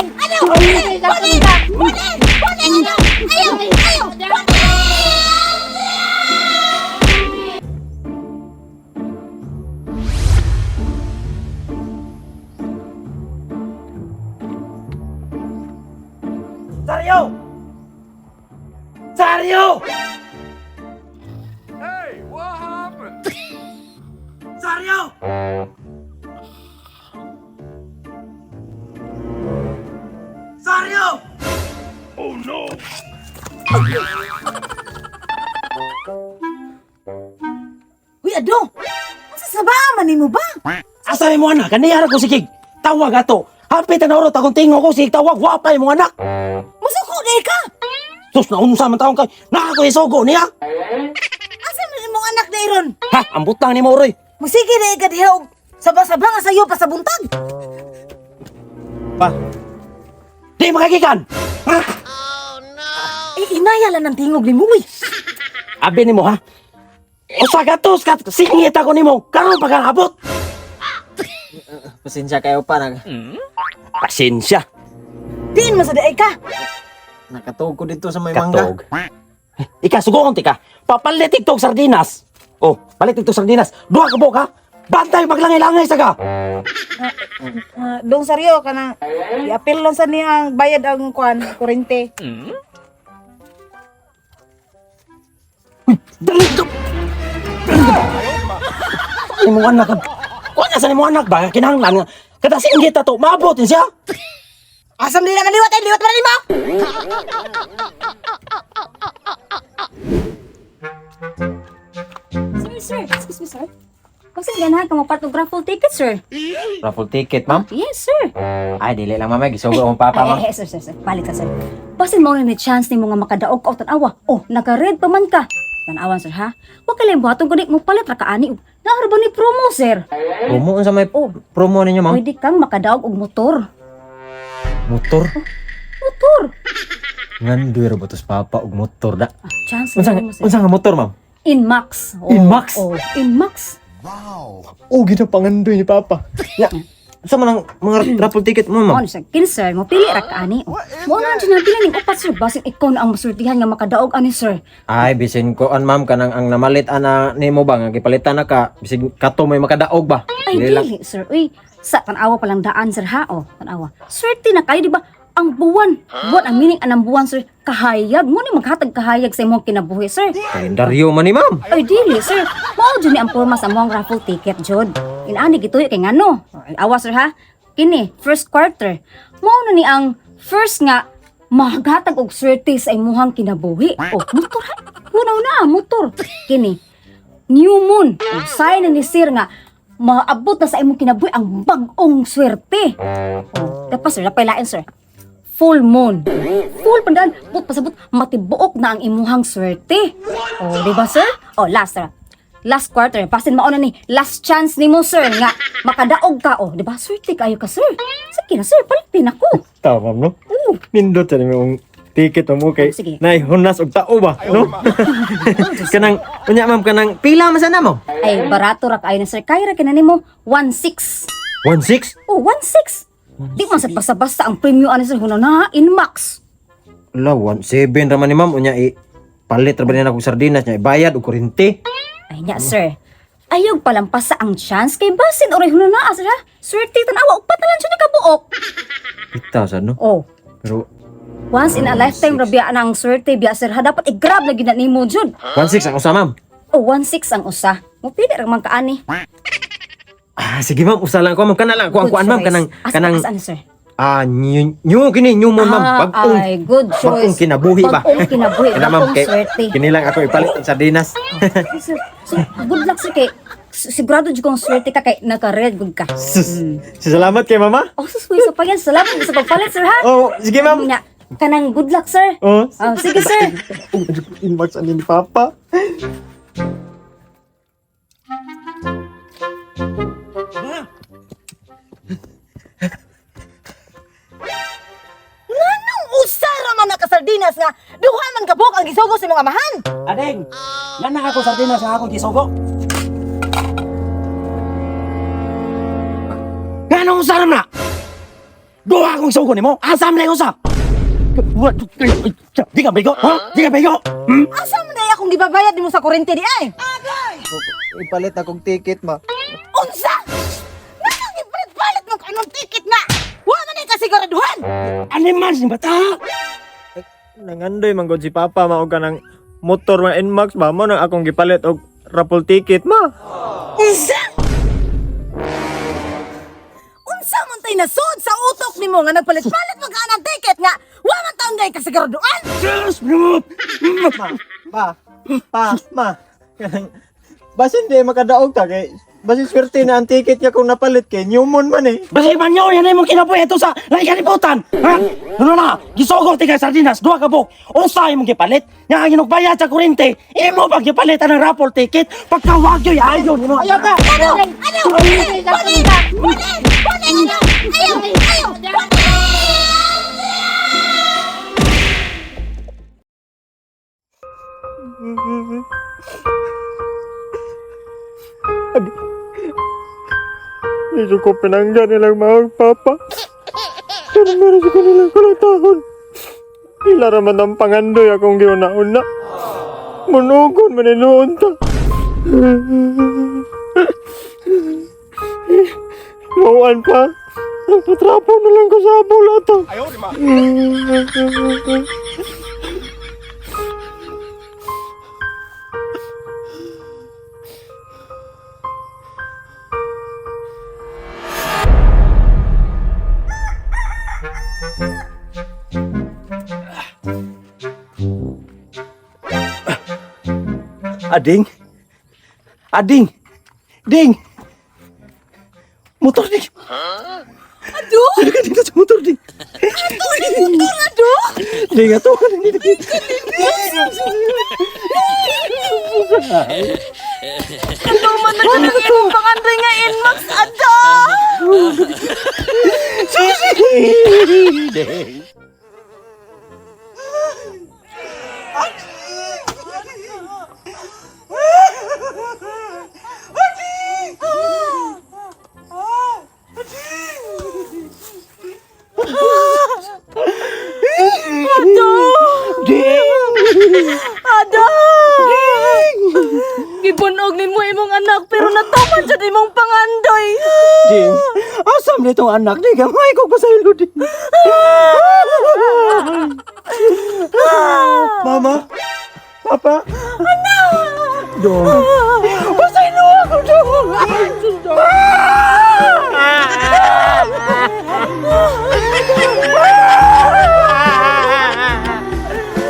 Ano? Kunin! Kunin! Kunin! Ano? Ayaw! Ayaw! Kunin! Saryo! Saryo! Hey, what happened? Saryo! Saryo! Oh no! Uy, Ado! Unsa sa ba man nimo ba? Asa mo anak? Kaniyara ko sikig. Tawag ato. Hapit na urot akong tingo ko sige tawag wapay mo anak. Musuko dai ka! Sus na unsa man taon kay naa ko isugo niya. Asa man imong anak dai ron? Ha, ang butang ni mo roy. Musige dai ka diha og saba-saba nga sayo pa sa buntag. Pa. Di makagikan. Ha? Eh, inaya lang ng tingog nimo uy. Abi nimo ha. Usa ka tos kat singit ako nimo. Karon pa ka abot. Pasensya kayo pa nag Pasensya. Diin man sa diay ka. nakatuog ko dito sa may mangga. Katog. Ika sugoon ti ka. Papalit og sardinas. Oh, palit og sardinas. Duha ka buok ha. Bantay maglangay-langay sa ka. Dong Saryo kanang i-appeal lang sa niya ang bayad ang kuan kurente. Dali ka. Ni mo anak. Kuan sa nimo anak ba kinahanglan nga kada singgit ato maabot ni siya. Asam nila nga liwat ay liwat man nimo. Sir, sir, excuse me, sir. Kasi ganahan ka mo part og raffle ticket, sir. Raffle ticket, ma'am. Yes, sir. Ay, dili lang ma'am, gisugo akong papa, ma'am. Ay, ay, sir, sir, sir. Balik ka, sir. Basin mo na ni chance nimo nga makadaog ka o tan-awa. Oh, naka-red pa man ka. Tan-awan, sir, ha? Wa ka lang buhaton kundi mo palit ra ka ani. Naara ba ni promo, sir? Promo unsa may Oh. promo ninyo, ma'am? Pwede kang makadaog og motor. Motor. Motor. Ngandoy ra ba tos papa og motor da? Ah, chance Unsa na mo, sir. unsa nga motor, ma'am? Inmax. Oh, Inmax? Oh, Inmax. Oh, ginapangandoy ni papa. Ya. Unsa man ang mga raffle ticket mo, ma'am? Ano sir, kini sir, mo pili ra ka ani. Oh. Mo na jud na pila ning upat sir, basin ikaw na ang masurtihan nga makadaog ani sir. Ay, bisin ko an ma'am kanang ang namalit ana nimo ba nga gipalitan na ka, bisig kato may makadaog ba? Ay, Dili lang. dili, sir. Uy, sa tanawa palang daan, sir, ha? O, tanawa. Swerte na kayo, di ba? Ang buwan. Buwan, ang meaning anang buwan, sir. Kahayag. Mo ni maghatag kahayag sa imong kinabuhi, sir. Kalendaryo man ni ma'am. Ay, dili, sir. Mao jud ni ang porma sa among raffle ticket, jud. Inaani gituyo kay ngano. Ay, awa, sir, ha? Kini, first quarter. Mao na ni ang first nga maghatag og swerte sa imuhang kinabuhi. O, motor ha? Hunaw na, motor. Kini, new moon. O, sign na ni sir nga maabot na sa imong kinabuhi ang bag-ong swerte. O, tapos sir, napay lain sir. Full moon. Full pandaan, but pasabot matibuok na ang imuhang swerte. O, di ba sir? O, last sir. Last quarter, pasin mao na ni last chance nimo sir nga makadaog ka o, di ba? Swerte kayo ka sir. Sige na sir, palitin ako. Tama, ma'am, no? Oo. Nindot sa nimong ticket ma'am okay. Oh, sige. Nay hunas og tao ba, no? Kanang unya ma'am kanang pila man sana mo? Ay, barato ra kayo na sir. Kaya ra kina nimo 1.6. 16. Oh, 1.6. Di man sad basta-basta ang premyo ani sir huno na in max. La 17 ra man ni ma'am unya i palit ra ba niya akong sardinas nya ibayad og kuryente. Ay nya sir. Ayog palampasa ang chance kay basin oray huno na sir ha. Swerte tan-awa upat na lang siya ni kabuok. Bitaw sad no. Oh, Pero once in a lifetime ra biya na ang swerte biya sir ha dapat i-grab na gid na nimo jud. 16 ang usa ma'am. Oh, 1.6 ang usa. Mupili ra man kaani. Ah sige ma'am, usa lang ko ma'am kana lang ko ang Good kuan ma'am choice. kanang Asa- kanang asa ani, sir? ah new, new kini new moon ma'am. Ah, Bag-ong ay, good choice. Bag-ong kinabuhi ba? Bag-ong kinabuhi, Kana ma'am bag-ong kay swerte. kini lang ako ipalit ang sardinas. Ay, sir, so, good luck sir kay sigurado jud kong swerte ka kay naka-red good ka. Sus. Salamat kay mama. Oh, sus, sa pa yan. Salamat sa pagpalit, sir, ha? Oh, sige ma'am. Nya, kanang good luck, sir. Oh. Oh, sige, sir. Oh, inbox ani ni papa. Nganong usa ra man na ka sardinas nga duha man ka buok ang gisugo sa imong amahan? Adeng, nanak ako sardinas nga akong gisugo. Nganong usaram na? Duha akong sugo nimo. Asa man usa? Di ka bigo, ha? Di ka bigo? Hmm? Asa man day akong gibabayad nimo sa kurente di ay? Ipalit akong ticket ma. Unsa? Nganong gipalit-palit mo anong ticket nga? Wa man ay kasiguraduhan. Animal ni bata. Nangandoy man gud si Papa ma og kanang motor nga NMAX ba mo nang akong gipalit og raffle ticket ma. Unsa? Unsa man tay nasud sa utok nimo nga nagpalit-palit mo ka ng ticket nga wa man taon day kasiguraduhan? Sus, bro. Pa, pa, ma. Kanang basin di makadaog ta kay basin swerte na ang ticket niya kung napalit kay newmon man eh. Basta ibanyo, yan ay mong kinabuhi ito sa laikalibutan. Ha? Ano na? Gisugo ti kay sardinas, duha ka buok. Unsa imong gipalit? Nga ang inugbayad sa kurente, imo bang gipalit ang raffle ticket? Pagkawagyoy ayon nimo. Ayaw ka. Ano? Ano? Buli! Buli! Buli! Ano? Ayaw! Ayaw! Buli! Hindi ko pinangga nilang maong papa. Pero meron ko nilang kulatahon. Ila raman ang pangandoy akong giuna-una. Munugon maninuon ta. Mauan pa. Natrapo na lang ko sa abol ato. Ading. Ading. Ding. Motor ding. Ado! Ano ka dito sa motor ding? Ato ni motor ado! Ding ato ka ding. Ato man na siya ng imong pangandoy nga NMAX ado! Ding. Ado! Ding. Ado! Gibunog nimo imong anak pero natuman jud imong pangandoy. Ding. Asam nitong anak ding. Gamay ko pa sa ilo ding. Mama. Papa. Anak. Dong. Pasaylo ako dong.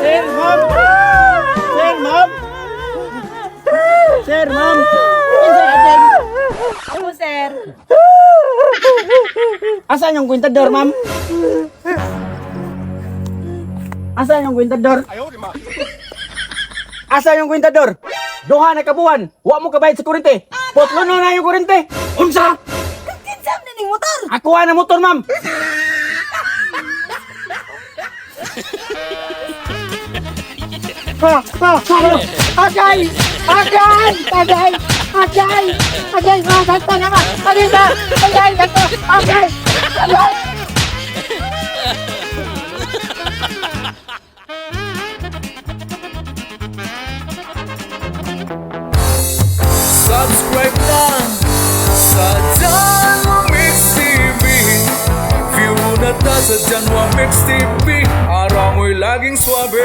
Sir, ma'am! Sir, ma'am! Sir, ma'am! Ako sir. Asan yung kwintador, ma'am? Asan yung kwintador? Asan yung kwintador? Duha na kabuan. Wa mo kabayad sa kurente. Potlo na yung kurente. Unsa? Kinsam na ning motor. Ako na motor, ma'am. Ha, ha, ha. Agay! Agay! Agay! Agay! Agay! Agay! Agay! Agay! Agay! Agay! Agay! Subscribe na sa Janwa Mix TV. View na ta sa Janwa Mix TV. Araw mo'y laging swabe.